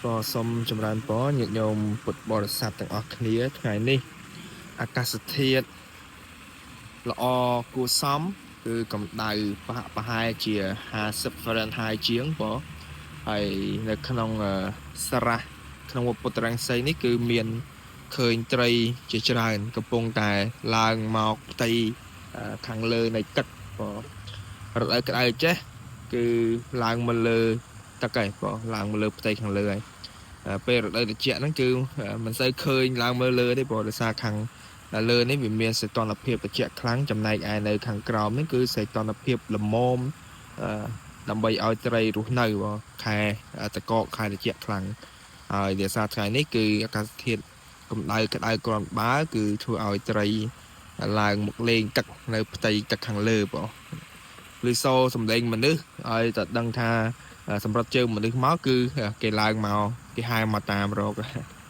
ក៏សូមចម្រើនពរញាតិញោមពុទ្ធបរិស័ទទាំងអស់គ្នាថ្ងៃនេះអាកាសធាតុល្អគួរសមគឺកម្ដៅប្រហាក់ប្រហែលជា50 Fahrenheit ជាងបងហើយនៅក្នុងស្រះក្នុងពុទ្ធរង្សីនេះគឺមានឃើញត្រីជាច្រើនកំពុងតែឡើងមកផ្ទៃខាងលើនៃទឹកបងរដូវក្តៅចេះគឺឡើងមកលើទឹកហើយបងឡើងមកលើផ្ទៃខាងលើហើយ ពេលរដូវត្រជាក់ហ្នឹងគឺមិនសូវឃើញឡើងមើលលើទេព្រោះដោយសារខាងលើនេះវាមានសីតុណ្ហភាពត្រជាក់ខ្លាំងចំណែកឯនៅខាងក្រោមនេះគឺសីតុណ្ហភាពល្មមដើម្បីឲ្យត្រីរស់នៅបងខែតកកខែត្រជាក់ខ្លាំងហើយដោយសារថ្ងៃនេះគឺអាកាសធាតុកម្ដៅក្ដៅគ្រាន់បើគឺធ្វើឲ្យត្រីឡើងមកលេងទឹកនៅផ្ទៃទឹកខាងលើបងឬសូសំឡេងមនុស្សឲ្យតែដឹងថាសម្រាប់ជើងមនុស្សមកគឺគេឡើងមកគេហៅមកតាមរក។